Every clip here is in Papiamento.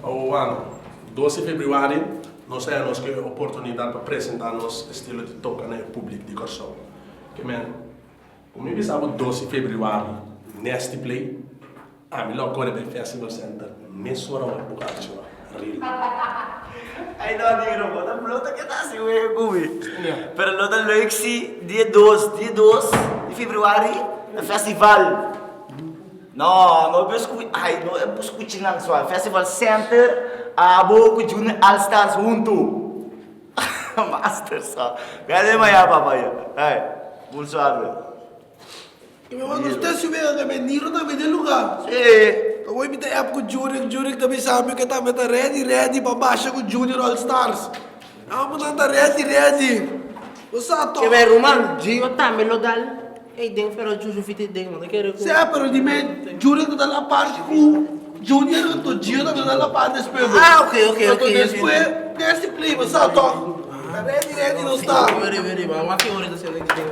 Awor, 2 di febrüari nos a haña nos ku e oportunidat pa presentá nos estilo di toka na e públik di Kòrsou. Ke men, ku mi bisa bo 2 di febrüari Nasty Play, ami lo a kore bai Festival Center mesora wak bo kacho ril. Ay no Niro, bo ta blota ke ta hasi wega ku mi. Pero lo ta leuk si dia dos, dia dos di febrüari na festival. No, no por scu, ay no por scucha nan so. Festival Center, abo cu Junior All Stars hunto. Master sa. Gade maya papa ya. Ay, full suave. Y mi wak usted si wega ke mi Niro tambe den lugar. Sí. Ta hoy mi ta app cu Jurick, Jurick ta bisa mi ke tambe ta ready ready pa basha cu Junior All Stars. Amo nan ta ready ready. Bo sa toch. Ke bay ruman, Gio tambe lo dal ey den pero Juju fiti den no ta kere ku. Sea pero di me Junior ta dal apart ku Junior anto Gio tambe ta dal apart despues bo. Ah ok ok ok. Anto despues Nasty Play bo sa toch. Ta ready ready nos ta. Weri weri ba wak ki ora ta sende ki den.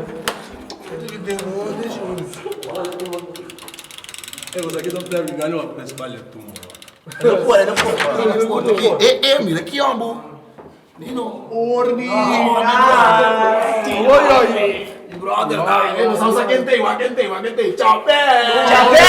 Ey boso aki ta terminal wak principal e tumba. No por no por. E e mira ki hombo. Nino. Orbi. Oy oy. Brother, da, eh, nos vamos a kente, wa kente, wa kente. Chao, pe. Chao, pe.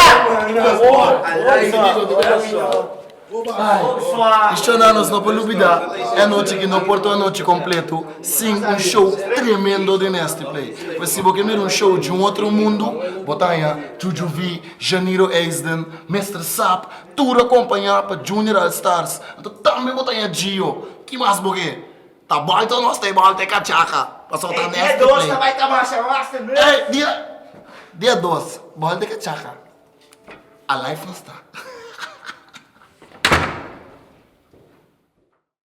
Ishoná nos no por lubidá e anochi ki no por ta un anochi kompleto sin un show tremendo di Nasty Play. Pues si bo ke mira un show di un otro mundu, bo ta haña Juju V, Janiro Eisden, Mister Sap, tur akompañá pa Junior All Stars. Anto tambe bo ta haña Gio. Ki mas bo ke? Ta bòlta nos ta e bòlta e kachaka pasobra ta Nasty Play. Ey, dia, dia dos, bòlta e kachaka. Alive nos ta.